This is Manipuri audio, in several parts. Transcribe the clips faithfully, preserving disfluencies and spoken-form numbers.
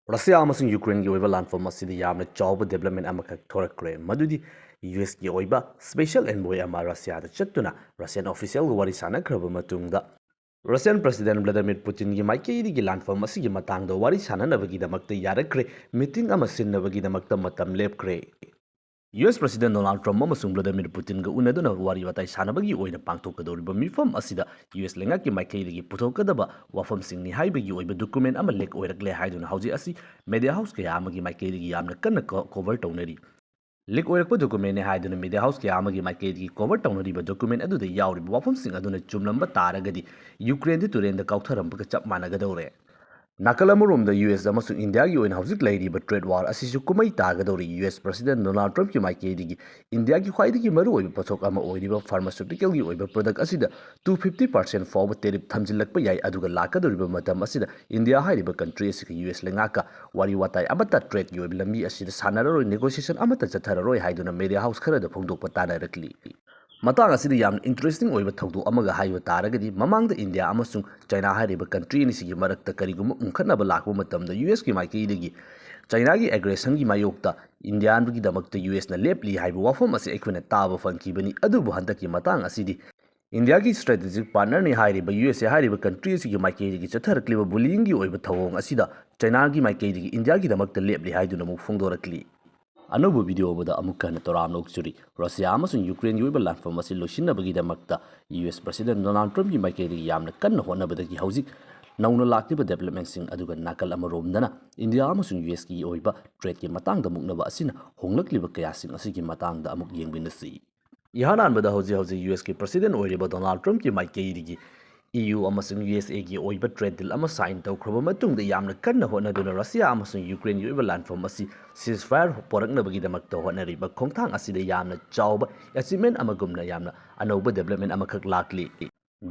ꯔꯁꯤꯌꯥ ꯑꯃꯁꯨꯡ ꯌꯨꯀ꯭ꯔꯦꯟꯒꯤ ꯑꯣꯏꯕ ꯂꯥꯟꯐꯝ ꯑꯁꯤꯗ ꯌꯥꯝꯅ ꯆꯥꯎꯕ development ꯑꯃꯈꯛ ꯊꯣꯔꯛꯈ꯭ꯔꯦ, ꯃꯗꯨꯗꯤ ꯌꯨ ꯑꯦꯁꯀꯤ ꯑꯣꯏꯕ special envoy ꯑꯃ ꯔꯁꯤꯌꯥꯗ ꯆꯠꯇꯨꯅ Russian officialꯒ ꯋꯥꯔꯤ ꯁꯥꯟꯅꯈ꯭ꯔꯕ ꯃꯇꯨꯡꯗ, Russian President Vladimir Putinꯒꯤ ꯃꯥꯏꯀꯩꯗꯒꯤ ꯂꯥꯟꯐꯝ ꯑꯁꯤꯒꯤ ꯃꯇꯥꯡꯗ ꯋꯥꯔꯤ ꯁꯥꯟꯅꯅꯕꯒꯤꯗꯃꯛꯇ ꯌꯥꯔꯛꯈ꯭ꯔꯦ, meeting ꯑꯃ ꯁꯤꯟꯅꯕꯒꯤꯗꯃꯛꯇ ꯃꯇꯝ ꯂꯦꯞꯈ꯭ꯔꯦ꯫ U S President Donald Trump ꯑꯃꯁꯨꯡ Vladimir Putinꯒ ꯎꯅꯗꯨꯅ ꯋꯥꯔꯤ ꯋꯥꯇꯥꯏ ꯁꯥꯟꯅꯕꯒꯤ ꯑꯣꯏꯅ ꯄꯥꯡꯊꯣꯛꯀꯗꯧꯔꯤꯕ ꯃꯤꯐꯝ ꯑꯁꯤꯗ ꯌꯨ ꯑꯦꯁ ꯂꯩꯉꯥꯛꯀꯤ ꯃꯥꯏꯀꯩꯗꯒꯤ ꯄꯨꯊꯣꯛꯀꯗꯕ ꯋꯥꯐꯝꯁꯤꯡꯅꯤ ꯍꯥꯏꯕꯒꯤ ꯑꯣꯏꯕ document ꯑꯃ leak ꯑꯣꯏꯔꯛꯂꯦ ꯍꯥꯏꯗꯨꯅ ꯍꯧꯖꯤꯛ ꯑꯁꯤ media house ꯀꯌꯥ ꯑꯃꯒꯤ ꯃꯥꯏꯀꯩꯗꯒꯤ ꯌꯥꯝꯅ ꯀꯟꯅ co-, cover ꯇꯧꯅꯔꯤ꯫ Leak ꯑꯣꯏꯔꯛꯄ documentꯅꯤ ꯍꯥꯏꯗꯨꯅ media house ꯀꯌꯥ ꯑꯃꯒꯤ ꯃꯥꯏꯀꯩꯗꯒꯤ cover ꯇꯧꯅꯔꯤꯕ document ꯑꯗꯨꯗ ꯌꯥꯎꯔꯤꯕ ꯋꯥꯐꯝꯁꯤꯡ ꯑꯗꯨꯅ ꯆꯨꯝꯂꯝꯕ ꯇꯥꯔꯒꯗꯤ ꯌꯨꯀ꯭ꯔꯦꯟꯗꯤ ꯇꯨꯔꯦꯟꯗ ꯀꯥꯎꯊꯔꯝꯕꯒ ꯆꯞ ꯃꯥꯟꯅꯒꯗꯧꯔꯦ꯫ ꯅꯥꯀꯜ ꯑꯃꯔꯣꯝꯗ ꯌꯨ ꯑꯦꯁ ꯑꯃꯁꯨꯡ ꯏꯟꯗꯤꯌꯥꯒꯤ ꯑꯣꯏꯅ ꯍꯧꯖꯤꯛ ꯂꯩꯔꯤꯕ trade war ꯑꯁꯤꯁꯨ ꯀꯨꯝꯍꯩ ꯇꯥꯒꯗꯧꯔꯤ꯫ ꯌꯨ ꯑꯦꯁ President Donald Trumpꯀꯤ ꯃꯥꯏꯀꯩꯗꯒꯤ ꯏꯟꯗꯤꯌꯥꯒꯤ ꯈ꯭ꯋꯥꯏꯗꯒꯤ ꯃꯔꯨꯑꯣꯏꯕ ꯄꯣꯠꯊꯣꯛ ꯑꯃ ꯑꯣꯏꯔꯤꯕ pharmaceuticalꯒꯤ ꯑꯣꯏꯕ product ꯑꯁꯤꯗ two fifty percent ꯐꯥꯎꯕ tariff ꯊꯝꯖꯤꯜꯂꯛꯄ ꯌꯥꯏ, ꯑꯗꯨꯒ ꯂꯥꯛꯀꯗꯧꯔꯤꯕ ꯃꯇꯝ ꯑꯁꯤꯗ ꯏꯟꯗꯤꯌꯥ ꯍꯥꯏꯔꯤꯕ country ꯑꯁꯤꯒ ꯌꯨ ꯑꯦꯁ ꯂꯩꯉꯥꯛꯀ ꯋꯥꯔꯤ ꯋꯥꯇꯥꯏ ꯑꯃꯠꯇ tradeꯀꯤ ꯑꯣꯏꯕ ꯂꯝꯕꯤ ꯑꯁꯤꯗ ꯁꯥꯟꯅꯔꯔꯣꯏ, negotiation ꯑꯃꯠꯇ ꯆꯠꯊꯔꯔꯣꯏ ꯍꯥꯏꯗꯨꯅ media house ꯈꯔꯗ ꯐꯣꯡꯗꯣꯛꯄ ꯇꯥꯅꯔꯛꯂꯤ꯫ ꯃꯇꯥꯡ ꯑꯁꯤꯗ ꯌꯥꯝꯅ interesting ꯑꯣꯏꯕ ꯊꯧꯗꯣꯛ ꯑꯃꯒ ꯍꯥꯏꯕ ꯇꯥꯔꯒꯗꯤ, ꯃꯃꯥꯡꯗ ꯏꯟꯗꯤꯌꯥ ꯑꯃꯁꯨꯡ ꯆꯥꯏꯅꯥ ꯍꯥꯏꯔꯤꯕ country ꯑꯅꯤꯁꯤꯒꯤ ꯃꯔꯛꯇ ꯀꯔꯤꯒꯨꯝꯕ ꯎꯪꯈꯠꯅꯕ ꯂꯥꯛꯄ ꯃꯇꯝꯗ ꯌꯨ ꯑꯦꯁꯀꯤ ꯃꯥꯏꯀꯩꯗꯒꯤ ꯆꯥꯏꯅꯥꯒꯤ aggressionꯒꯤ ꯃꯥꯌꯣꯛꯇ ꯏꯟꯗꯤꯌꯥꯒꯤꯗꯃꯛꯇ ꯌꯨ ꯑꯦꯁꯅ ꯂꯦꯞꯂꯤ ꯍꯥꯏꯕ ꯋꯥꯐꯝ ꯑꯁꯤ ꯑꯩꯈꯣꯏꯅ ꯇꯥꯕ ꯐꯪꯈꯤꯕꯅꯤ꯫ ꯑꯗꯨꯕꯨ ꯍꯟꯗꯛꯀꯤ ꯃꯇꯥꯡ ꯑꯁꯤꯗꯤ ꯏꯟꯗꯤꯌꯥꯒꯤ strategic partnerꯅꯤ ꯍꯥꯏꯔꯤꯕ ꯌꯨ ꯑꯦꯁ ꯑꯦ ꯍꯥꯏꯔꯤꯕ country ꯑꯁꯤꯒꯤ ꯃꯥꯏꯀꯩꯗꯒꯤ ꯆꯠꯊꯔꯛꯂꯤꯕ bullyingꯒꯤ ꯑꯣꯏꯕ ꯊꯧꯑꯣꯡ ꯑꯁꯤꯗ ꯆꯥꯏꯅꯥꯒꯤ ꯃꯥꯏꯀꯩꯗꯒꯤ ꯏꯟꯗꯤꯌꯥꯒꯤꯗꯃꯛꯇ ꯂꯦꯞꯂꯤ ꯍꯥꯏꯗꯨꯅ ꯑꯃꯨꯛ ꯐꯣꯡꯗꯣꯔꯛꯂꯤ꯫ ꯑꯅꯧꯕ video ꯑꯃꯗ ꯑꯃꯨꯛꯀ ꯍꯟꯅ ꯇꯔꯥꯝꯅ ꯑꯣꯛꯆꯔꯤ꯫ ꯔꯁꯤꯌꯥ ꯑꯃꯁꯨꯡ ꯌꯨꯀ꯭ꯔꯦꯟꯒꯤ ꯑꯣꯏꯕ ꯂꯥꯟꯐꯝ ꯑꯁꯤ ꯂꯣꯏꯁꯤꯟꯅꯕꯒꯤꯗꯃꯛꯇ ꯌꯨ ꯑꯦꯁ President Donald Trumpꯀꯤ ꯃꯥꯏꯀꯩꯗꯒꯤ ꯌꯥꯝꯅ ꯀꯟꯅ ꯍꯣꯠꯅꯕꯗꯒꯤ ꯍꯧꯖꯤꯛ ꯅꯧꯅ ꯂꯥꯛꯂꯤꯕ developmentꯁꯤꯡ, ꯑꯗꯨꯒ ꯅꯥꯀꯜ ꯑꯃꯔꯣꯝꯗꯅ ꯏꯟꯗꯤꯌꯥ ꯑꯃꯁꯨꯡ ꯌꯨ ꯑꯦꯁꯀꯤ ꯑꯣꯏꯕ tradeꯀꯤ ꯃꯇꯥꯡꯗ ꯃꯨꯛꯅꯕ ꯑꯁꯤꯅ ꯍꯣꯡꯂꯛꯂꯤꯕ ꯀꯌꯥꯁꯤꯡ ꯑꯁꯤꯒꯤ ꯃꯇꯥꯡꯗ ꯑꯃꯨꯛ ꯌꯦꯡꯃꯤꯟꯅꯁꯤ꯫ ꯏꯍꯥꯟ ꯍꯥꯟꯕꯗ ꯍꯧꯖꯤꯛ ꯍꯧꯖꯤꯛ ꯌꯨ ꯑꯦꯁꯀꯤ President ꯑꯣꯏꯔꯤꯕ Donald Trumpꯀꯤ ꯃꯥꯏꯀꯩꯗꯒꯤ ꯏ ꯌꯨ ꯑꯃꯁꯨꯡ ꯌꯨ ꯑꯦꯁ ꯑꯦꯒꯤ ꯑꯣꯏꯕ trade deal ꯑꯃ sign ꯇꯧꯈ꯭ꯔꯕ ꯃꯇꯨꯡꯗ ꯌꯥꯝꯅ ꯀꯟꯅ ꯍꯣꯠꯅꯗꯨꯅ ꯔꯁꯤꯌꯥ ꯑꯃꯁꯨꯡ ꯌꯨꯀ꯭ꯔꯦꯟꯒꯤ ꯑꯣꯏꯕ ꯂꯥꯟꯐꯝ ꯑꯁꯤ ceasefire ꯄꯣꯔꯛꯅꯕꯒꯤꯗꯃꯛꯇ ꯍꯣꯠꯅꯔꯤꯕ ꯈꯣꯡꯊꯥꯡ ꯑꯁꯤꯗ ꯌꯥꯝꯅ ꯆꯥꯎꯕ achievement ꯑꯃꯒꯨꯝꯅ ꯌꯥꯝꯅ ꯑꯅꯧꯕ development ꯑꯃꯈꯛ ꯂꯥꯛꯂꯤ꯫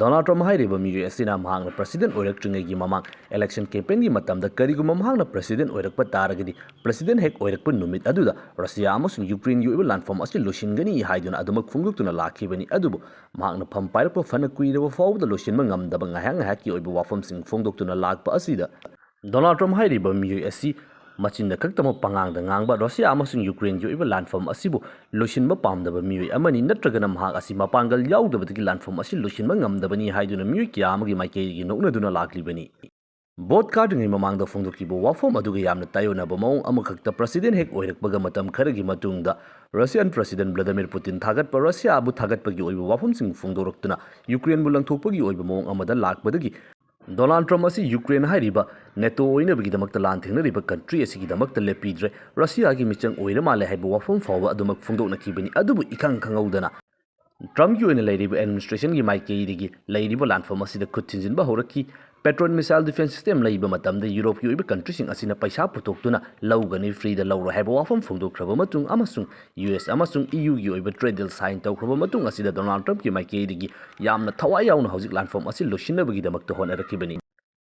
Donald Trump ꯍꯥꯏꯔꯤꯕ ꯃꯤꯑꯣꯏ ꯑꯁꯤꯅ ꯃꯍꯥꯛꯅ President ꯑꯣꯏꯔꯛꯇ꯭ꯔꯤꯉꯩꯒꯤ ꯃꯃꯥꯡ election campaignꯒꯤ ꯃꯇꯝꯗ ꯀꯔꯤꯒꯨꯝꯕ ꯃꯍꯥꯛꯅ President ꯑꯣꯏꯔꯛꯄ ꯇꯥꯔꯒꯗꯤ, President ꯍꯦꯛ ꯑꯣꯏꯔꯛꯄ ꯅꯨꯃꯤꯠ ꯑꯗꯨꯗ ꯔꯁꯤꯌꯥ ꯑꯃꯁꯨꯡ ꯌꯨꯀ꯭ꯔꯦꯟꯒꯤ ꯑꯣꯏꯕ ꯂꯥꯟꯐꯝ ꯑꯁꯤ ꯂꯣꯏꯁꯤꯟꯒꯅꯤ ꯍꯥꯏꯗꯨꯅ ꯑꯗꯨꯃꯛ ꯐꯣꯡꯗꯣꯛꯇꯨꯅ ꯂꯥꯛꯈꯤꯕꯅꯤ꯫ ꯑꯗꯨꯕꯨ ꯃꯍꯥꯛꯅ ꯐꯝ ꯄꯥꯏꯔꯛꯄ ꯐꯅ ꯀꯨꯏꯔꯕ ꯐꯥꯎꯕꯗ ꯂꯣꯏꯁꯤꯟꯕ ꯉꯝꯗꯕ ꯉꯥꯏꯍꯥꯛ ꯉꯥꯏꯍꯥꯛꯀꯤ ꯑꯣꯏꯕ ꯋꯥꯐꯝꯁꯤꯡ ꯐꯣꯡꯗꯣꯛꯇꯨꯅ ꯂꯥꯛꯄ ꯑꯁꯤꯗ ꯗꯣꯅꯥꯜꯗ ꯇ꯭ꯔꯝꯞ ꯍꯥꯏꯔꯤꯕ ꯃꯤꯑꯣꯏ ꯑꯁꯤ ꯃꯆꯤꯟꯗ ꯈꯛꯇꯃꯛ ꯄꯉꯥꯡꯗ ꯉꯥꯡꯕ, ꯔꯁꯤꯌꯥ ꯑꯃꯁꯨꯡ ꯌꯨꯀ꯭ꯔꯦꯟꯒꯤ ꯑꯣꯏꯕ ꯂꯥꯟꯐꯝ ꯑꯁꯤꯕꯨ ꯂꯣꯏꯁꯤꯟꯕ ꯄꯥꯝꯗꯕ ꯃꯤꯑꯣꯏ ꯑꯃꯅꯤ, ꯅꯠꯇ꯭ꯔꯒꯅ ꯃꯍꯥꯛ ꯑꯁꯤ ꯃꯄꯥꯡꯒꯜ ꯌꯥꯎꯗꯕꯗꯒꯤ ꯂꯥꯟꯐꯝ ꯑꯁꯤ ꯂꯣꯏꯁꯤꯟꯕ ꯉꯝꯗꯕꯅꯤ ꯍꯥꯏꯗꯨꯅ ꯃꯤꯑꯣꯏ ꯀꯌꯥ ꯑꯃꯒꯤ ꯃꯥꯏꯀꯩꯗꯒꯤ ꯅꯣꯛꯅꯗꯨꯅ ꯂꯥꯛꯂꯤꯕꯅꯤ꯫ ꯚꯣꯠ ꯀꯥꯗ꯭ꯔꯤꯉꯩ ꯃꯃꯥꯡꯗ ꯐꯣꯡꯗꯣꯛꯈꯤꯕ ꯋꯥꯐꯝ ꯑꯗꯨꯒ ꯌꯥꯝꯅ ꯇꯥꯏꯑꯣꯟꯅꯕ ꯃꯑꯣꯡ ꯑꯃꯈꯛꯇ, ꯄ꯭ꯔꯁꯤꯗꯦꯟ ꯍꯦꯛ ꯑꯣꯏꯔꯛꯄꯒ ꯃꯇꯝ ꯈꯔꯒꯤ ꯃꯇꯨꯡꯗ ꯔꯁꯤꯌꯥꯟ ꯄ꯭ꯔꯁꯤꯗꯦꯟ ꯚ꯭ꯂꯥꯗꯤꯃꯤꯔ ꯄꯨꯇꯤꯟ ꯊꯥꯒꯠꯄ, ꯔꯁꯤꯌꯥꯕꯨ ꯊꯥꯒꯠꯄꯒꯤ ꯑꯣꯏꯕ ꯋꯥꯐꯝꯁꯤꯡ ꯐꯣꯡꯗꯣꯔꯛꯇꯨꯅ ꯌꯨꯀ꯭ꯔꯦꯟꯕꯨ ꯂꯪꯊꯣꯛꯄꯒꯤ ꯑꯣꯏꯕ ꯃꯑꯣꯡ ꯑꯃꯗ ꯂꯥꯛꯄꯗꯒꯤ ꯗꯣꯅꯥꯜꯗ ꯇ꯭ꯔꯝꯞ ꯑꯁꯤ ꯌꯨꯀ꯭ꯔꯦꯟ ꯍꯥꯏꯔꯤꯕ ꯅꯦꯇꯣ ꯑꯣꯏꯅꯕꯒꯤꯗꯃꯛꯇ ꯂꯥꯟ ꯊꯦꯡꯅꯔꯤꯕ ꯀꯟꯇ꯭ꯔꯤ ꯑꯁꯤꯒꯤꯗꯃꯛꯇ ꯂꯦꯞꯄꯤꯗ꯭ꯔꯦ, ꯔꯁꯤꯌꯥꯒꯤ ꯃꯤꯆꯪ ꯑꯣꯏꯔ ꯃꯥꯜꯂꯦ ꯍꯥꯏꯕ ꯋꯥꯐꯝ ꯐꯥꯎꯕ ꯑꯗꯨꯃꯛ ꯐꯣꯡꯗꯣꯛꯅꯈꯤꯕꯅꯤ꯫ ꯑꯗꯨꯕꯨ ꯏꯈꯪ ꯈꯪꯍꯧꯗꯅ ꯇ꯭ꯔꯝꯞꯀꯤ ꯑꯣꯏꯅ ꯂꯩꯔꯤꯕ ꯑꯦꯗꯃꯤꯅꯤꯁꯇ꯭ꯔꯦꯁꯟꯒꯤ ꯃꯥꯏꯀꯩꯗꯒꯤ ꯂꯩꯔꯤꯕ ꯂꯥꯟꯐꯝ ꯑꯁꯤꯗ ꯈꯨꯠ ꯊꯤꯟꯖꯤꯟꯕ ꯍꯧꯔꯛꯈꯤ꯫ ꯄꯦꯇ꯭ꯔꯣꯟ ꯃꯤꯁꯥꯏꯜ ꯗꯤꯐꯦꯟꯁ ꯁꯤꯁꯇꯦꯝ ꯂꯩꯕ ꯃꯇꯝꯗ ꯌꯨꯔꯣꯞꯀꯤ ꯑꯣꯏꯕ ꯀꯟꯇ꯭ꯔꯤꯁꯤꯡ ꯑꯁꯤꯅ ꯄꯩꯁꯥ ꯄꯨꯊꯣꯛꯇꯨꯅ ꯂꯧꯒꯅꯤ, ꯐ꯭ꯔꯤꯗ ꯂꯧꯔꯣꯏ ꯍꯥꯏꯕ ꯋꯥꯐꯝ ꯐꯣꯡꯗꯣꯛꯈ꯭ꯔꯕ ꯃꯇꯨꯡ ꯑꯃꯁꯨꯡ ꯌꯨ ꯑꯦꯁ ꯑꯃꯁꯨꯡ ꯏ ꯌꯨꯒꯤ ꯑꯣꯏꯕ ꯇ꯭ꯔꯦꯠ ꯗꯤꯜ ꯁꯥꯏꯟ ꯇꯧꯈ꯭ꯔꯕ ꯃꯇꯨꯡ ꯑꯁꯤꯗ ꯗꯣꯅꯥꯜꯗ ꯇ꯭ꯔꯝꯞꯀꯤ ꯃꯥꯏꯀꯩꯗꯒꯤ ꯌꯥꯝꯅ ꯊꯋꯥꯏ ꯌꯥꯎꯅ ꯍꯧꯖꯤꯛ ꯂꯥꯟꯐꯝ ꯑꯁꯤ ꯂꯣꯏꯁꯤꯟꯅꯕꯒꯤꯗꯃꯛꯇ ꯍꯣꯠꯅꯔꯛꯈꯤꯕꯅꯤ꯫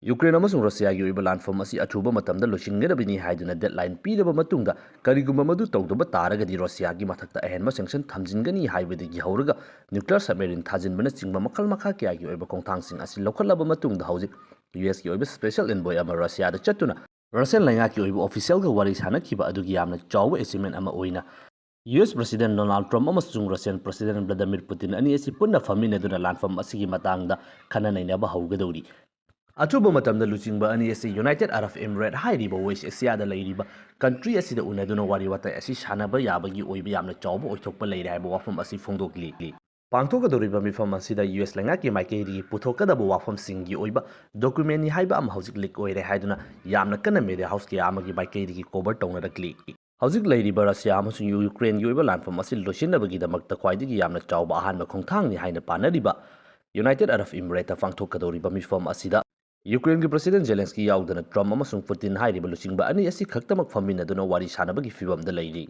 ꯌꯨꯀ꯭ꯔꯦꯟ ꯑꯃꯁꯨꯡ ꯔꯁꯤꯌꯥꯒꯤ ꯑꯣꯏꯕ ꯂꯥꯟꯐꯝ ꯑꯁꯤ ꯑꯊꯨꯕ ꯃꯇꯝꯗ ꯂꯣꯏꯁꯤꯟꯒꯗꯕꯅꯤ ꯍꯥꯏꯗꯨꯅ ꯗꯦꯗꯂꯥꯏꯟ ꯄꯤꯔꯕ ꯃꯇꯨꯡꯗ, ꯀꯔꯤꯒꯨꯝꯕ ꯃꯗꯨ ꯇꯧꯗꯕ ꯇꯥꯔꯒꯗꯤ ꯔꯁꯤꯌꯥꯒꯤ ꯃꯊꯛꯇ ꯑꯍꯦꯟꯕ ꯁꯦꯡꯁꯟ ꯊꯝꯖꯤꯟꯒꯅꯤ ꯍꯥꯏꯕꯗꯒꯤ ꯍꯧꯔꯒ ꯅ꯭ꯌꯨꯀ꯭ꯂꯤꯌꯔ ꯁꯕꯃꯦꯔꯤꯟ ꯊꯥꯖꯤꯟꯕꯅꯆꯤꯡꯕ ꯃꯈꯜ ꯃꯈꯥ ꯀꯌꯥꯒꯤ ꯑꯣꯏꯕ ꯈꯣꯡꯊꯥꯡꯁꯤꯡ ꯑꯁꯤ ꯂꯧꯈꯠꯂꯕ ꯃꯇꯨꯡꯗ, ꯍꯧꯖꯤꯛ ꯌꯨ ꯑꯦꯁꯀꯤ ꯑꯣꯏꯕ ꯁ꯭ꯄꯦꯁꯦꯜ ꯑꯦꯟꯚꯣꯏ ꯑꯃ ꯔꯁꯤꯌꯥꯗ ꯆꯠꯇꯨꯅ ꯔꯁꯤꯌꯥꯟ ꯂꯩꯉꯥꯛꯀꯤ ꯑꯣꯏꯕ ꯑꯣꯐꯤꯁꯤꯌꯦꯜꯒ ꯋꯥꯔꯤ ꯁꯥꯅꯈꯤꯕ ꯑꯗꯨꯒꯤ ꯌꯥꯝꯅ ꯆꯥꯎꯕ ꯑꯦꯆꯤꯞꯃꯦꯟ ꯑꯃ ꯑꯣꯏꯅ ꯌꯨ ꯑꯦꯁ ꯄ꯭ꯔꯁꯤꯗꯦꯟ ꯗꯣꯅꯥꯜꯗ ꯇ꯭ꯔꯝꯞ ꯑꯃꯁꯨꯡ ꯔꯁꯤꯌꯥꯟ ꯄ꯭ꯔꯁꯤꯗꯦꯟ ꯚ꯭ꯂꯥꯗꯤꯃꯤꯔ ꯄꯨꯇꯤꯟ ꯑꯅꯤ ꯑꯁꯤ ꯄꯨꯟꯅ ꯐꯝꯃꯤꯟꯅꯗꯨꯅ ꯂꯥꯟꯐꯝ ꯑꯁꯤꯒꯤ ꯃꯇꯥꯡꯗ ꯈꯟꯅ ꯅꯩꯅꯕ ꯍꯧꯒꯗꯧꯔꯤ꯫ ꯑꯊꯨꯕ ꯃꯇꯝꯗ ꯂꯨꯆꯤꯡꯕ ꯑꯅꯤ ꯑꯁꯤ ꯌꯨꯅꯥꯏꯇꯦꯗ ꯑꯔꯕ ꯏꯃꯤꯔꯦꯠ ꯍꯥꯏꯔꯤꯕ ꯋꯦꯁ ꯑꯦꯁꯤꯌꯥꯗ ꯂꯩꯔꯤꯕ ꯀꯟꯇ꯭ꯔꯤ ꯑꯁꯤꯗ ꯎꯅꯗꯨꯅ ꯋꯥꯔꯤ ꯋꯥꯇꯥꯏ ꯑꯁꯤ ꯁꯥꯟꯅꯕ ꯌꯥꯕꯒꯤ ꯑꯣꯏꯕ ꯌꯥꯝꯅ ꯆꯥꯎꯕ ꯑꯣꯏꯊꯣꯛꯄ ꯂꯩꯔꯦ ꯍꯥꯏꯕ ꯋꯥꯐꯝ ꯑꯁꯤ ꯐꯣꯡꯗꯣꯛꯂꯤ꯫ ꯄꯥꯡꯊꯣꯛꯀꯗꯧꯔꯤꯕ ꯃꯤꯐꯝ ꯑꯁꯤꯗ ꯌꯨ ꯑꯦꯁ ꯂꯩꯉꯥꯛꯀꯤ ꯃꯥꯏꯀꯩꯗꯒꯤ ꯄꯨꯊꯣꯛꯀꯗꯕ ꯋꯥꯐꯝꯁꯤꯡꯒꯤ ꯑꯣꯏꯕ ꯗꯣꯀꯨꯃꯦꯟꯅꯤ ꯍꯥꯏꯕ ꯑꯃ ꯍꯧꯖꯤꯛ ꯂꯤꯛ ꯑꯣꯏꯔꯦ ꯍꯥꯏꯗꯨꯅ ꯌꯥꯝꯅ ꯀꯟꯅ ꯃꯦꯗꯤꯌꯥ ꯍꯥꯎꯁ ꯀꯌꯥ ꯑꯃꯒꯤ ꯃꯥꯏꯀꯩꯗꯒꯤ ꯀꯣꯚꯔ ꯇꯧꯅꯔꯛꯂꯤ꯫ ꯍꯧꯖꯤꯛ ꯂꯩꯔꯤꯕ ꯔꯁꯤꯌꯥ ꯑꯃꯁꯨꯡ ꯌꯨꯀ꯭ꯔꯦꯟꯒꯤ ꯑꯣꯏꯕ ꯂꯥꯟꯐꯝ ꯑꯁꯤ ꯂꯣꯏꯁꯤꯟꯅꯕꯒꯤꯗꯃꯛꯇ ꯈ꯭ꯋꯥꯏꯗꯒꯤ ꯌꯥꯝꯅ ꯆꯥꯎꯕ ꯑꯍꯥꯟꯕ ꯈꯣꯡꯊꯥꯡꯅꯤ ꯍꯥꯏꯅ ꯄꯥꯅꯔꯤꯕ ꯌꯨꯅꯥꯏꯇꯦꯗ ꯑꯔꯕ ꯏꯃꯤꯔꯦꯠꯇ ꯄꯥꯡꯊꯣꯛꯀꯗꯧꯔꯤꯕ ꯃꯤꯐꯝ ꯑꯁꯤꯗ ꯌꯨꯀ꯭ꯔꯦꯟꯒꯤ ꯄ꯭ꯔꯁꯤꯗꯦꯟ ꯖꯦꯂꯦꯟꯁꯀꯤ ꯌꯥꯎꯗꯅ ꯇ꯭ꯔꯝꯞ ꯑꯃꯁꯨꯡ ꯄꯨꯇꯤꯟ ꯍꯥꯏꯔꯤꯕ ꯂꯨꯆꯤꯡꯕ ꯑꯅꯤ ꯑꯁꯤ ꯈꯛꯇꯃꯛ ꯐꯝꯃꯤꯟꯅꯗꯨꯅ ꯋꯥꯔꯤ ꯁꯥꯟꯅꯕꯒꯤ ꯐꯤꯚꯝꯗ ꯂꯩꯔꯤ꯫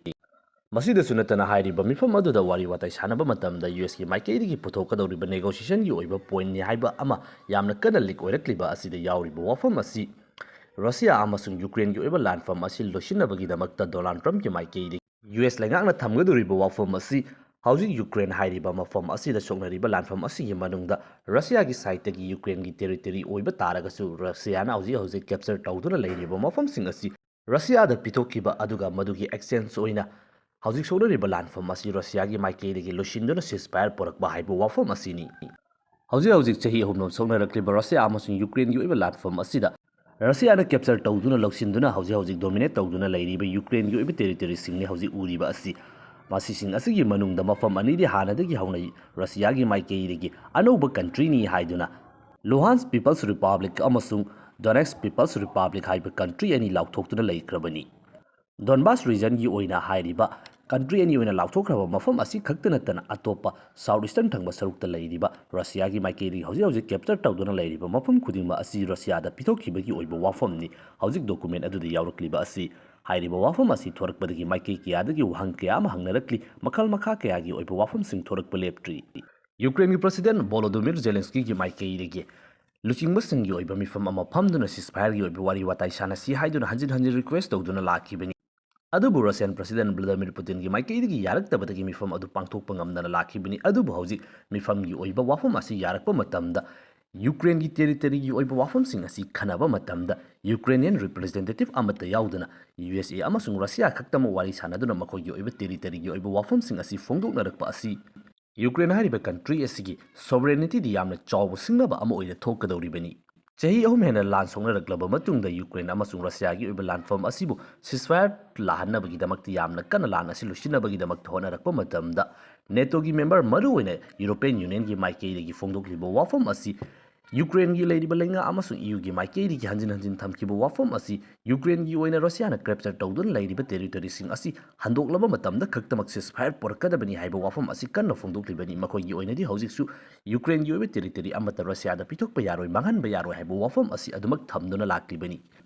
ꯃꯁꯤꯗꯁꯨ ꯅꯠꯇꯅ, ꯍꯥꯏꯔꯤꯕ ꯃꯤꯐꯝ ꯑꯗꯨꯗ ꯋꯥꯔꯤ ꯋꯥꯇꯥꯏ ꯁꯥꯟꯅꯕ ꯃꯇꯝꯗ ꯌꯨ ꯑꯦꯁꯀꯤ ꯃꯥꯏꯀꯩꯗꯒꯤ ꯄꯨꯊꯣꯛꯀꯗꯧꯔꯤꯕ ꯅꯦꯒꯣꯁꯤꯌꯦꯁꯟꯒꯤ ꯑꯣꯏꯕ ꯄꯣꯏꯟꯠꯅꯤ ꯍꯥꯏꯕ ꯑꯃ ꯌꯥꯝꯅ ꯀꯟꯅ ꯂꯤꯛ ꯑꯣꯏꯔꯛꯂꯤꯕ ꯑꯁꯤꯗ ꯌꯥꯎꯔꯤꯕ ꯋꯥꯐꯝ ꯑꯁꯤ ꯔꯁꯤꯌꯥ ꯑꯃꯁꯨꯡ ꯌꯨꯀ꯭ꯔꯦꯟꯒꯤ ꯑꯣꯏꯕ ꯂꯥꯟꯐꯝ ꯑꯁꯤ ꯂꯣꯏꯁꯤꯟꯅꯕꯒꯤꯗꯃꯛꯇ ꯗꯣꯅꯥꯜꯗ ꯇ꯭ꯔꯝꯞꯀꯤ ꯃꯥꯏꯀꯩꯗꯒꯤ ꯌꯨ ꯑꯦꯁ ꯂꯩꯉꯥꯛꯅ ꯊꯝꯒꯗꯧꯔꯤꯕ ꯋꯥꯐꯝ ꯑꯁꯤ ꯍꯧꯖꯤꯛ ꯌꯨꯀ꯭ꯔꯦꯟ ꯍꯥꯏꯔꯤꯕ ꯃꯐꯝ ꯑꯁꯤꯗ ꯁꯣꯛꯅꯔꯤꯕ ꯂꯥꯟꯐꯝ ꯑꯁꯤꯒꯤ ꯃꯅꯨꯡꯗ ꯔꯁꯤꯌꯥꯒꯤ ꯁꯥꯏꯠꯇꯒꯤ ꯌꯨꯀ꯭ꯔꯦꯟꯒꯤ ꯇꯦꯔꯤꯇꯣꯔꯤ ꯑꯣꯏꯕ ꯇꯥꯔꯒꯁꯨ, ꯔꯁꯤꯌꯥꯅ ꯍꯧꯖꯤꯛ ꯍꯧꯖꯤꯛ ꯀꯦꯞꯆꯔ ꯇꯧꯗꯨꯅ ꯂꯩꯔꯤꯕ ꯃꯐꯝꯁꯤꯡ ꯑꯁꯤ ꯔꯁꯤꯌꯥꯗ ꯄꯤꯊꯣꯛꯈꯤꯕ, ꯑꯗꯨꯒ ꯃꯗꯨꯒꯤ ꯑꯦꯛꯁꯆꯦꯟꯖ ꯑꯣꯏꯅ ꯍꯧꯖꯤꯛ ꯁꯣꯛꯅꯔꯤꯕ ꯂꯥꯟꯐꯝ ꯑꯁꯤ ꯔꯁꯤꯌꯥꯒꯤ ꯃꯥꯏꯀꯩꯗꯒꯤ ꯂꯣꯏꯁꯤꯟꯗꯨꯅ ceasefire ꯄꯨꯔꯛꯄ ꯍꯥꯏꯕ ꯋꯥꯐꯝ ꯑꯁꯤꯅꯤ꯫ ꯍꯧꯖꯤꯛ ꯍꯧꯖꯤꯛ ꯆꯍꯤ ꯑꯍꯨꯝꯂꯣꯝ ꯁꯣꯛꯅꯔꯛꯂꯤꯕ ꯔꯁꯤꯌꯥ ꯑꯃꯁꯨꯡ ꯌꯨꯀ꯭ꯔꯦꯟꯒꯤ ꯑꯣꯏꯕ ꯂꯥꯟꯐꯝ ꯑꯁꯤꯗ ꯔꯁꯤꯌꯥꯅ ꯀꯦꯞꯆꯔ ꯇꯧꯗꯨꯅ, ꯂꯧꯁꯤꯟꯗꯨꯅ, ꯍꯧꯖꯤꯛ ꯍꯧꯖꯤꯛ ꯗꯣꯃꯤꯅꯦꯠ ꯇꯧꯗꯨꯅ ꯂꯩꯔꯤꯕ ꯌꯨꯀ꯭ꯔꯦꯟꯒꯤ ꯑꯣꯏꯕ ꯇꯦꯔꯤꯇꯣꯔꯤꯁꯤꯡꯅꯤ ꯍꯧꯖꯤꯛ ꯎꯔꯤꯕ ꯑꯁꯤ꯫ ꯃꯁꯤꯁꯤꯡ ꯑꯁꯤꯒꯤ ꯃꯅꯨꯡꯗ ꯃꯐꯝ ꯑꯅꯤꯗꯤ ꯍꯥꯟꯅꯗꯒꯤ ꯍꯧꯅ ꯔꯁꯤꯌꯥꯒꯤ ꯃꯥꯏꯀꯩꯗꯒꯤ ꯑꯅꯧꯕ ꯀꯟꯇ꯭ꯔꯤꯅꯤ ꯍꯥꯏꯗꯨꯅ Luhansk People's Republic ꯑꯃꯁꯨꯡ Donetsk People's Republic ꯍꯥꯏꯕ ꯀꯟꯇ꯭ꯔꯤ ꯑꯅꯤ ꯂꯥꯎꯊꯣꯛꯇꯨꯅ ꯂꯩꯈ꯭ꯔꯕꯅꯤ꯫ ꯗꯣꯟꯕꯥꯁ ꯔꯤꯖꯟꯒꯤ ꯑꯣꯏꯅ ꯍꯥꯏꯔꯤꯕ ꯀꯟꯇ꯭ꯔꯤ ꯑꯅꯤ ꯑꯣꯏꯅ ꯂꯥꯎꯊꯣꯛꯈ꯭ꯔꯕ ꯃꯐꯝ ꯑꯁꯤ ꯈꯛꯇ ꯅꯠꯇꯅ, ꯑꯇꯣꯞꯄ ꯁꯥꯎꯠ ꯏꯁꯇꯔꯟ ꯊꯪꯕ ꯁꯔꯨꯛꯇ ꯂꯩꯔꯤꯕ ꯔꯁꯤꯌꯥꯒꯤ ꯃꯥꯏꯀꯩꯗꯒꯤ ꯍꯧꯖꯤꯛ ꯍꯧꯖꯤꯛ ꯀꯦꯞꯆꯔ ꯇꯧꯗꯨꯅ ꯂꯩꯔꯤꯕ ꯃꯐꯝ ꯈꯨꯗꯤꯡꯃꯛ ꯑꯁꯤ ꯔꯁꯤꯌꯥꯗ ꯄꯤꯊꯣꯛꯈꯤꯕꯒꯤ ꯑꯣꯏꯕ ꯋꯥꯐꯝꯅꯤ ꯍꯧꯖꯤꯛ ꯗꯣꯀꯨꯃꯦꯟ ꯑꯗꯨꯗ ꯌꯥꯎꯔꯛꯂꯤꯕ ꯑꯁꯤ꯫ ꯍꯥꯏꯔꯤꯕ ꯋꯥꯐꯝ ꯑꯁꯤ ꯊꯣꯔꯛꯄꯗꯒꯤ ꯃꯥꯏꯀꯩ ꯀꯌꯥꯗꯒꯤ ꯋꯥꯍꯪ ꯀꯌꯥ ꯑꯃ ꯍꯪꯅꯔꯛꯂꯤ, ꯃꯈꯜ ꯃꯈꯥ ꯀꯌꯥꯒꯤ ꯑꯣꯏꯕ ꯋꯥꯐꯝꯁꯤꯡ ꯊꯣꯔꯛꯄ ꯂꯦꯞꯇ꯭ꯔꯤ꯫ ꯌꯨꯀ꯭ꯔꯦꯟꯒꯤ ꯄ꯭ꯔꯁꯤꯗꯦꯟ ꯚꯣꯂꯣꯗꯣꯃꯤꯔ ꯖꯦꯂꯦꯟꯁꯀꯤꯒꯤ ꯃꯥꯏꯀꯩꯗꯒꯤ ꯂꯨꯆꯤꯡꯕꯁꯤꯡꯒꯤ ꯑꯣꯏꯕ ꯃꯤꯐꯝ ꯑꯃ ꯐꯝꯗꯨꯅ ceasefireꯒꯤ ꯑꯣꯏꯕ ꯋꯥꯔꯤ ꯋꯥꯇꯥꯏ ꯁꯥꯟꯅꯁꯤ ꯍꯥꯏꯗꯨꯅ ꯍꯟꯖꯤꯟ ꯍꯟꯖꯤꯟ ꯔꯤꯀ꯭ꯋꯦꯁ ꯇꯧꯗꯨꯅ ꯂꯥꯛꯈꯤꯕꯅꯤ꯫ ꯑꯗꯨꯕꯨ ꯔꯁꯤꯌꯥꯟ ꯄ꯭ꯔꯁꯤꯗꯦꯟ ꯚ꯭ꯂꯥꯗꯤꯃꯤꯔ ꯄꯨꯇꯤꯟꯒꯤ ꯃꯥꯏꯀꯩꯗꯒꯤ ꯌꯥꯔꯛꯇꯕꯗꯒꯤ ꯃꯤꯐꯝ ꯑꯗꯨ ꯄꯥꯡꯊꯣꯛꯄ ꯉꯝꯗꯅ ꯂꯥꯛꯈꯤꯕꯅꯤ꯫ ꯑꯗꯨꯕꯨ ꯍꯧꯖꯤꯛ ꯃꯤꯐꯝꯒꯤ ꯑꯣꯏꯕ ꯋꯥꯐꯝ ꯑꯁꯤ ꯌꯥꯔꯛꯄ ꯃꯇꯝꯗ ꯌꯨꯀ꯭ꯔꯦꯟꯒꯤ ꯇꯦꯔꯤꯇꯣꯔꯤꯒꯤ ꯑꯣꯏꯕ ꯋꯥꯐꯝꯁꯤꯡ ꯑꯁꯤ ꯈꯟꯅꯕ ꯃꯇꯝꯗ ꯌꯨꯀ꯭ꯔꯦꯅꯤꯌꯟ ꯔꯤꯄ꯭ꯔꯖꯦꯟꯇꯦꯇꯤꯚ ꯑꯃꯠꯇ ꯌꯥꯎꯗꯅ ꯌꯨ ꯑꯦꯁ ꯑꯦ ꯑꯃꯁꯨꯡ ꯔꯁꯤꯌꯥ ꯈꯛꯇꯃꯛ ꯋꯥꯔꯤ ꯁꯥꯟꯅꯗꯨꯅ ꯃꯈꯣꯏꯒꯤ ꯑꯣꯏꯕ ꯇꯦꯔꯤꯇꯣꯔꯤꯒꯤ ꯑꯣꯏꯕ ꯋꯥꯐꯝꯁꯤꯡ ꯑꯁꯤ ꯐꯣꯡꯗꯣꯛꯅꯔꯛꯄ ꯑꯁꯤ ꯌꯨꯀ꯭ꯔꯦꯟ ꯍꯥꯏꯔꯤꯕ ꯀꯟꯇ꯭ꯔꯤ ꯑꯁꯤꯒꯤ ꯁꯣꯚꯔꯦꯅꯤꯇꯤꯗ ꯌꯥꯝꯅ ꯆꯥꯎꯕ ꯁꯤꯡꯅꯕ ꯑꯃ ꯑꯣꯏꯅ ꯊꯣꯛꯀꯗꯧꯔꯤꯕꯅꯤ꯫ ꯆꯍꯤ ꯑꯍꯨꯝ ꯍꯦꯟꯅ ꯂꯥꯟ ꯁꯣꯛꯅꯔꯛꯂꯕ ꯃꯇꯨꯡꯗ ꯌꯨꯀ꯭ꯔꯦꯟ ꯑꯃꯁꯨꯡ ꯔꯁꯤꯌꯥꯒꯤ ꯑꯣꯏꯕ ꯂꯥꯟꯐꯝ ꯑꯁꯤꯕꯨ ceasefire ꯂꯥꯛꯍꯟꯅꯕꯒꯤꯗꯃꯛꯇ ꯌꯥꯝꯅ ꯀꯟꯅ ꯂꯥꯟ ꯑꯁꯤ ꯂꯣꯏꯁꯤꯟꯅꯕꯒꯤꯗꯃꯛꯇ ꯍꯣꯠꯅꯔꯛꯄ ꯃꯇꯝꯗ, ꯅꯦꯇꯣꯒꯤ ꯃꯦꯝꯕꯔ, ꯃꯔꯨꯑꯣꯏꯅ ꯌꯨꯔꯣꯄꯤꯌꯟ ꯌꯨꯅꯤꯌꯟꯒꯤ ꯃꯥꯏꯀꯩꯗꯒꯤ ꯐꯣꯡꯗꯣꯛꯂꯤꯕ ꯋꯥꯐꯝ ꯑꯁꯤ ꯌꯨꯀ꯭ꯔꯦꯟꯒꯤ ꯂꯩꯔꯤꯕ ꯂꯩꯉꯥꯛ ꯑꯃꯁꯨꯡ ꯏꯌꯨꯒꯤ ꯃꯥꯏꯀꯩꯗꯒꯤ ꯍꯟꯖꯤꯟ ꯍꯟꯖꯤꯟ ꯊꯝꯈꯤꯕ ꯋꯥꯐꯝ ꯑꯁꯤ ꯌꯨꯀ꯭ꯔꯦꯟꯒꯤ ꯑꯣꯏꯅ ꯔꯁꯤꯌꯥꯅ ꯀꯦꯞꯆꯔ ꯇꯧꯗꯨꯅ ꯂꯩꯔꯤꯕ ꯇꯦꯔꯤꯇꯣꯔꯤꯁꯤꯡ ꯑꯁꯤ ꯍꯟꯗꯣꯛꯂꯕ ꯃꯇꯝꯗ ꯈꯛꯇꯃꯛ ceasefire ꯄꯨꯔꯛꯀꯗꯕꯅꯤ ꯍꯥꯏꯕ ꯋꯥꯐꯝ ꯑꯁꯤ ꯀꯟꯅ ꯐꯣꯡꯗꯣꯛꯂꯤꯕꯅꯤ꯫ ꯃꯈꯣꯏꯒꯤ ꯑꯣꯏꯅꯗꯤ ꯍꯧꯖꯤꯛꯁꯨ ꯌꯨꯀ꯭ꯔꯦꯟꯒꯤ ꯑꯣꯏꯕ ꯇꯦꯔꯤꯇꯣꯔꯤ ꯑꯃꯠꯇ ꯔꯁꯤꯌꯥꯗ ꯄꯤꯊꯣꯛꯄ ꯌꯥꯔꯣꯏ, ꯃꯥꯡꯍꯟꯕ ꯌꯥꯔꯣꯏ ꯍꯥꯏꯕ ꯋꯥꯐꯝ ꯑꯁꯤ ꯑꯗꯨꯃꯛ ꯊꯝꯗꯨꯅ ꯂꯥꯛꯂꯤꯕꯅꯤ꯫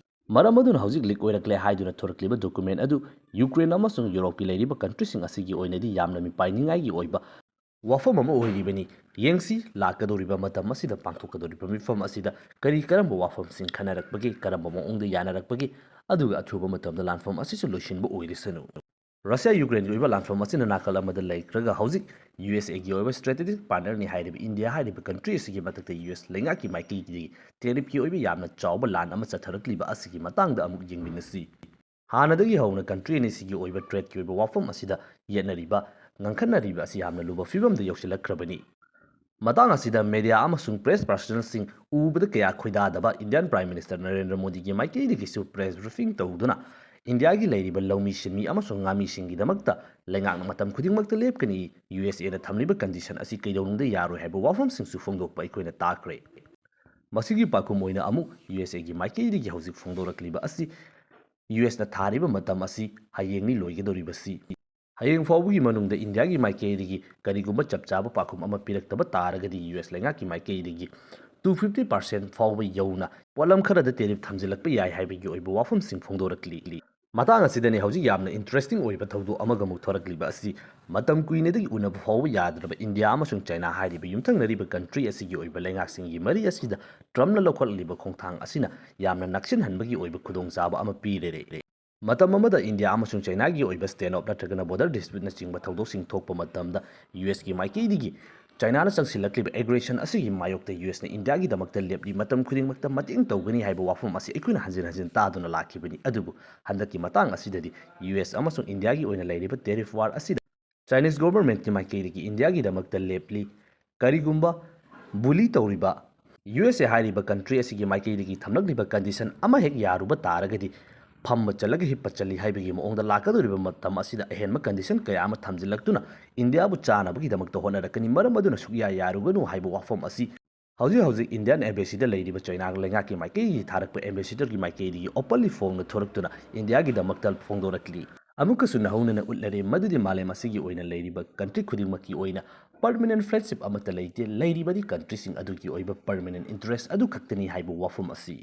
ꯃꯔꯝ ꯑꯗꯨꯅ ꯍꯧꯖꯤꯛ ꯂꯤꯛ ꯑꯣꯏꯔꯛꯂꯦ ꯍꯥꯏꯗꯨꯅ ꯊꯣꯔꯛꯂꯤꯕ ꯗꯣꯀꯨꯃꯦꯟ ꯑꯗꯨ ꯌꯨꯀ꯭ꯔꯦꯟ ꯑꯃꯁꯨꯡ ꯌꯨꯔꯣꯞꯀꯤ ꯂꯩꯔꯤꯕ ꯀꯟꯇ꯭ꯔꯤꯁꯤꯡ ꯑꯁꯤꯒꯤ ꯑꯣꯏꯅꯗꯤ ꯌꯥꯝꯅ ꯃꯤꯄꯥꯏꯅꯤꯡꯉꯥꯏꯒꯤ ꯑꯣꯏꯕ ꯋꯥꯐꯝ ꯑꯃ ꯑꯣꯏꯔꯤꯕꯅꯤ꯫ ꯌꯦꯡꯁꯤ, ꯂꯥꯛꯀꯗꯧꯔꯤꯕ ꯃꯇꯝ ꯑꯁꯤꯗ ꯄꯥꯡꯊꯣꯛꯀꯗꯧꯔꯤꯕ ꯃꯤꯐꯝ ꯑꯁꯤꯗ ꯀꯔꯤ ꯀꯔꯝꯕ ꯋꯥꯐꯝꯁꯤꯡ ꯈꯟꯅꯔꯛꯄꯒꯦ, ꯀꯔꯝꯕ ꯃꯑꯣꯡꯗ ꯌꯥꯅꯔꯛꯄꯒꯦ, ꯑꯗꯨꯒ ꯑꯊꯨꯕ ꯃꯇꯝꯗ ꯂꯥꯟꯐꯝ ꯑꯁꯤꯁꯨ ꯂꯣꯏꯁꯤꯟꯕ ꯑꯣꯏꯔꯁꯅꯨ꯫ ꯔꯁꯤꯌꯥ ꯌꯨꯀ꯭ꯔꯦꯟꯒꯤ ꯑꯣꯏꯕ ꯂꯥꯟꯐꯝ ꯑꯁꯤꯅ ꯅꯥꯀꯜ ꯑꯃꯗ ꯂꯩꯈ꯭ꯔꯒ, ꯍꯧꯖꯤꯛ ꯌꯨ ꯑꯦꯁ ꯑꯦꯒꯤ ꯑꯣꯏꯕ ꯁ꯭ꯇ꯭ꯔꯦꯇꯦꯖꯤꯛ ꯄꯥꯔꯠꯅꯔꯅꯤ ꯍꯥꯏꯔꯤꯕ ꯏꯟꯗꯤꯌꯥ ꯍꯥꯏꯔꯤꯕ ꯀꯟꯇ꯭ꯔꯤ ꯑꯁꯤꯒꯤ ꯃꯊꯛꯇ ꯌꯨ ꯑꯦꯁ ꯂꯩꯉꯥꯛꯀꯤ ꯃꯥꯏꯀꯩꯒꯤ ꯇꯦꯔꯤꯐꯀꯤ ꯑꯣꯏꯕ ꯌꯥꯝꯅ ꯆꯥꯎꯕ ꯂꯥꯟ ꯑꯃ ꯆꯠꯊꯔꯛꯂꯤꯕ ꯑꯁꯤꯒꯤ ꯃꯇꯥꯡꯗ ꯑꯃꯨꯛ ꯌꯦꯡꯃꯤꯟꯅꯁꯤ꯫ ꯍꯥꯟꯅꯗꯒꯤ ꯍꯧꯅ ꯀꯟꯇ꯭ꯔꯤ ꯑꯅꯤꯁꯤꯒꯤ ꯑꯣꯏꯕ ꯇ꯭ꯔꯦꯗꯀꯤ ꯑꯣꯏꯕ ꯋꯥꯐꯝ ꯑꯁꯤꯗ ꯌꯦꯠꯅꯔꯤꯕ, ꯉꯥꯡꯈꯠꯅꯔꯤꯕ ꯑꯁꯤ ꯌꯥꯝꯅ ꯂꯨꯕ ꯐꯤꯕꯝꯗ ꯌꯧꯁꯤꯜꯂꯛꯈ꯭ꯔꯕꯅꯤ꯫ ꯃꯇꯥꯡ ꯑꯁꯤꯗ ꯃꯦꯗꯤꯌꯥ ꯑꯃꯁꯨꯡ ꯄ꯭ꯔꯦꯁ ꯄꯥꯔꯁꯅꯦꯜꯁꯤꯡ ꯎꯕꯗ ꯀꯌꯥ ꯈꯣꯏꯗꯥꯗꯕ ꯏꯟꯗꯤꯌꯥꯟ ꯄ꯭ꯔꯥꯏꯝ ꯃꯤꯅꯤꯁꯇꯔ ꯅꯔꯦꯟꯗ꯭ꯔ ꯃꯣꯗꯤꯒꯤ ꯃꯥꯏꯀꯩꯗꯒꯤꯁꯨ ꯄ꯭ꯔꯦꯁ ꯕ꯭ꯔꯤꯐꯤꯡ ꯇꯧꯗꯨꯅ ꯏꯟꯗꯤꯌꯥꯒꯤ ꯂꯩꯔꯤꯕ ꯂꯧꯃꯤ ꯁꯤꯟꯃꯤ ꯑꯃꯁꯨꯡ ꯉꯥꯃꯤꯁꯤꯡꯒꯤꯗꯃꯛꯇ ꯂꯩꯉꯥꯛꯅ ꯃꯇꯝ ꯈꯨꯗꯤꯡꯃꯛꯇ ꯂꯦꯞꯀꯅꯤ, ꯌꯨ ꯑꯦꯁ ꯑꯦꯅ ꯊꯝꯂꯤꯕ ꯀꯟꯗꯤꯁꯟ ꯑꯁꯤ ꯀꯩꯗꯧꯅꯨꯡꯗ ꯌꯥꯔꯣꯏ ꯍꯥꯏꯕ ꯋꯥꯐꯝꯁꯤꯡꯁꯨ ꯐꯣꯡꯗꯣꯛꯄ ꯑꯩꯈꯣꯏꯅ ꯇꯥꯈ꯭ꯔꯦ꯫ ꯃꯁꯤꯒꯤ ꯄꯥꯎꯈꯨꯝ ꯑꯣꯏꯅ ꯑꯃꯨꯛ ꯌꯨ ꯑꯦꯁ ꯑꯦꯒꯤ ꯃꯥꯏꯀꯩꯗꯒꯤ ꯍꯧꯖꯤꯛ ꯐꯣꯡꯗꯣꯔꯛꯂꯤꯕ ꯑꯁꯤ, ꯌꯨ ꯑꯦꯁꯅ ꯊꯥꯔꯤꯕ ꯃꯇꯝ ꯑꯁꯤ ꯍꯌꯦꯡꯅꯤ ꯂꯣꯏꯒꯗꯧꯔꯤꯕꯁꯤ꯫ ꯍꯌꯦꯡ ꯐꯥꯎꯕꯒꯤ ꯃꯅꯨꯡꯗ ꯏꯟꯗꯤꯌꯥꯒꯤ ꯃꯥꯏꯀꯩꯗꯒꯤ ꯀꯔꯤꯒꯨꯝꯕ ꯆꯞ ꯆꯥꯕ ꯄꯥꯎꯈꯨꯝ ꯑꯃ ꯄꯤꯔꯛꯇꯕ ꯇꯥꯔꯒꯗꯤ, ꯌꯨ ꯑꯦꯁ ꯂꯩꯉꯥꯛꯀꯤ ꯃꯥꯏꯀꯩꯗꯒꯤ two fifty percent ꯐꯥꯎꯕ ꯌꯧꯅ ꯄꯣꯠꯂꯝ ꯈꯔꯗ ꯇꯦꯔꯤꯐ ꯊꯝꯖꯤꯜꯂꯛꯄ ꯌꯥꯏ ꯍꯥꯏꯕꯒꯤ ꯑꯣꯏꯕ ꯋꯥꯐꯝꯁꯤꯡ ꯐꯣꯡꯗꯣꯔꯛꯂꯤ꯫ ꯃꯇꯥꯡ ꯑꯁꯤꯗꯅꯤ ꯍꯧꯖꯤꯛ ꯌꯥꯝꯅ ꯏꯟꯇꯔꯦꯁꯇꯤꯡ ꯑꯣꯏꯕ ꯊꯧꯗꯣꯛ ꯑꯃꯒ ꯑꯃꯨꯛ ꯊꯣꯔꯛꯂꯤꯕ ꯑꯁꯤ꯫ ꯃꯇꯝ ꯀꯨꯏꯅꯗꯒꯤ ꯎꯅꯕ ꯐꯥꯎꯕ ꯌꯥꯗ꯭ꯔꯕ ꯏꯟꯗꯤꯌꯥ ꯑꯃꯁꯨꯡ ꯆꯥꯏꯅꯥ ꯍꯥꯏꯔꯤꯕ ꯌꯨꯝꯊꯪꯅꯔꯤꯕ ꯀꯟꯇ꯭ꯔꯤ ꯑꯁꯤꯒꯤ ꯑꯣꯏꯕ ꯂꯩꯉꯥꯛꯁꯤꯡꯒꯤ ꯃꯔꯤ ꯑꯁꯤꯗ ꯇ꯭ꯔꯝꯞꯅ ꯂꯧꯈꯠꯂꯤꯕ ꯈꯣꯡꯊꯥꯡ ꯑꯁꯤꯅ ꯌꯥꯝꯅ ꯅꯛꯁꯤꯟꯍꯟꯕꯒꯤ ꯑꯣꯏꯕ ꯈꯨꯗꯣꯡꯆꯥꯕ ꯑꯃ ꯄꯤꯔꯦ꯫ ꯃꯇꯝ ꯑꯃꯗ ꯏꯟꯗꯤꯌꯥ ꯑꯃꯁꯨꯡ ꯆꯥꯏꯅꯥꯒꯤ ꯑꯣꯏꯕ ꯁ꯭ꯇꯦꯟ ꯑꯣꯐ ꯅꯠꯇ꯭ꯔꯒꯅ ꯕꯣꯔꯗꯔ ꯗꯤꯁꯄ꯭ꯌꯨꯠꯅꯆꯤꯡꯕ ꯊꯧꯗꯣꯛꯁꯤꯡ ꯊꯣꯛꯄ ꯃꯇꯝꯗ, ꯌꯨ ꯑꯦꯁꯀꯤ ꯃꯥꯏꯀꯩꯗꯒꯤ ꯆꯥꯏꯅꯥꯅ ꯆꯪꯁꯤꯜꯂꯛꯂꯤꯕ ꯑꯦꯒ꯭ꯔꯦꯁꯟ ꯑꯁꯤꯒꯤ ꯃꯥꯌꯣꯛꯇ ꯌꯨ ꯑꯦꯁꯅ ꯏꯟꯗꯤꯌꯥꯒꯤꯗꯃꯛꯇ ꯂꯦꯞꯂꯤ, ꯃꯇꯝ ꯈꯨꯗꯤꯡꯃꯛꯇ ꯃꯇꯦꯡ ꯇꯧꯒꯅꯤ ꯍꯥꯏꯕ ꯋꯥꯐꯝ ꯑꯁꯤ ꯑꯩꯈꯣꯏꯅ ꯍꯟꯖꯤꯟ ꯍꯟꯖꯤꯟ ꯇꯥꯗꯨꯅ ꯂꯥꯛꯈꯤꯕꯅꯤ꯫ ꯑꯗꯨꯕꯨ ꯍꯟꯗꯛꯀꯤ ꯃꯇꯥꯡ ꯑꯁꯤꯗꯗꯤ ꯌꯨ ꯑꯦꯁ ꯑꯃꯁꯨꯡ ꯏꯟꯗꯤꯌꯥꯒꯤ ꯑꯣꯏꯅ ꯂꯩꯔꯤꯕ ꯇꯦꯔꯤꯐ ꯋꯥꯔ ꯑꯁꯤꯗ ꯆꯥꯏꯅꯤꯁ ꯒꯣꯚꯔꯟꯃꯦꯟꯠꯀꯤ ꯃꯥꯏꯀꯩꯗꯒꯤ ꯏꯟꯗꯤꯌꯥꯒꯤꯗꯃꯛꯇ ꯂꯦꯞꯂꯤ꯫ ꯀꯔꯤꯒꯨꯝꯕ ꯕꯨꯂꯤ ꯇꯧꯔꯤꯕ ꯌꯨ ꯑꯦꯁ ꯑꯦ ꯍꯥꯏꯔꯤꯕ ꯀꯟꯇ꯭ꯔꯤ ꯑꯁꯤꯒꯤ ꯃꯥꯏꯀꯩꯗꯒꯤ ꯊꯝꯂꯛꯂꯤꯕ ꯀꯟꯗꯤꯁꯟ ꯑꯃ ꯍꯦꯛ ꯌꯥꯔꯨꯕ ꯇꯥꯔꯒꯗꯤ, ꯐꯝꯕ ꯆꯠꯂꯒ ꯍꯤꯞꯄ ꯆꯠꯂꯤ ꯍꯥꯏꯕꯒꯤ ꯃꯑꯣꯡꯗ ꯂꯥꯛꯀꯗꯧꯔꯤꯕ ꯃꯇꯝ ꯑꯁꯤꯗ ꯑꯍꯦꯟꯕ ꯀꯟꯗꯤꯁꯟ ꯀꯌꯥ ꯑꯃ ꯊꯝꯖꯤꯜꯂꯛꯇꯨꯅ ꯏꯟꯗꯤꯌꯥꯕꯨ ꯆꯥꯅꯕꯒꯤꯗꯃꯛꯇ ꯍꯣꯠꯅꯔꯛꯀꯅꯤ꯫ ꯃꯔꯝ ꯑꯗꯨꯅ ꯁꯨꯛꯌꯥ ꯌꯥꯔꯨꯒꯅꯨ ꯍꯥꯏꯕ ꯋꯥꯐꯝ ꯑꯁꯤ ꯍꯧꯖꯤꯛ ꯍꯧꯖꯤꯛ ꯏꯟꯗꯤꯌꯥꯟ ꯑꯦꯝꯕꯦꯁꯤꯗ ꯂꯩꯔꯤꯕ ꯆꯥꯏꯅꯥ ꯂꯩꯉꯥꯛꯀꯤ ꯃꯥꯏꯀꯩꯒꯤ ꯊꯥꯔꯛꯄ ꯑꯦꯝꯕꯦꯁꯤꯗꯔꯒꯤ ꯃꯥꯏꯀꯩꯗꯒꯤ ꯑꯣꯄꯟꯂꯤ ꯐꯣꯡꯅ ꯊꯣꯔꯛꯇꯨꯅ ꯏꯟꯗꯤꯌꯥꯒꯤꯗꯃꯛꯇ ꯐꯣꯡꯗꯣꯔꯛꯂꯤ꯫ ꯑꯃꯨꯛꯀꯁꯨ ꯅꯧꯍꯧꯅꯅ ꯎꯠꯂꯔꯦ ꯃꯗꯨꯗꯤ ꯃꯥꯂꯦꯝ ꯑꯁꯤꯒꯤ ꯑꯣꯏꯅ ꯂꯩꯔꯤꯕ ꯀꯟꯇ꯭ꯔꯤ ꯈꯨꯗꯤꯡꯃꯛꯀꯤ ꯑꯣꯏꯅ ꯄꯔꯃꯅꯦꯟꯠ ꯐ꯭ꯔꯦꯟꯗꯁꯤꯞ ꯑꯃꯠꯇ ꯂꯩꯇꯦ, ꯂꯩꯔꯤꯕꯗꯤ ꯀꯟꯇ꯭ꯔꯤꯁꯤꯡ ꯑꯗꯨꯒꯤ ꯑꯣꯏꯕ ꯄꯔꯃꯅꯦꯟꯠ ꯏꯟꯇꯔꯦꯁ ꯑꯗꯨ ꯈꯛꯇꯅꯤ ꯍꯥꯏꯕ ꯋꯥꯐꯝ ꯑꯁꯤ꯫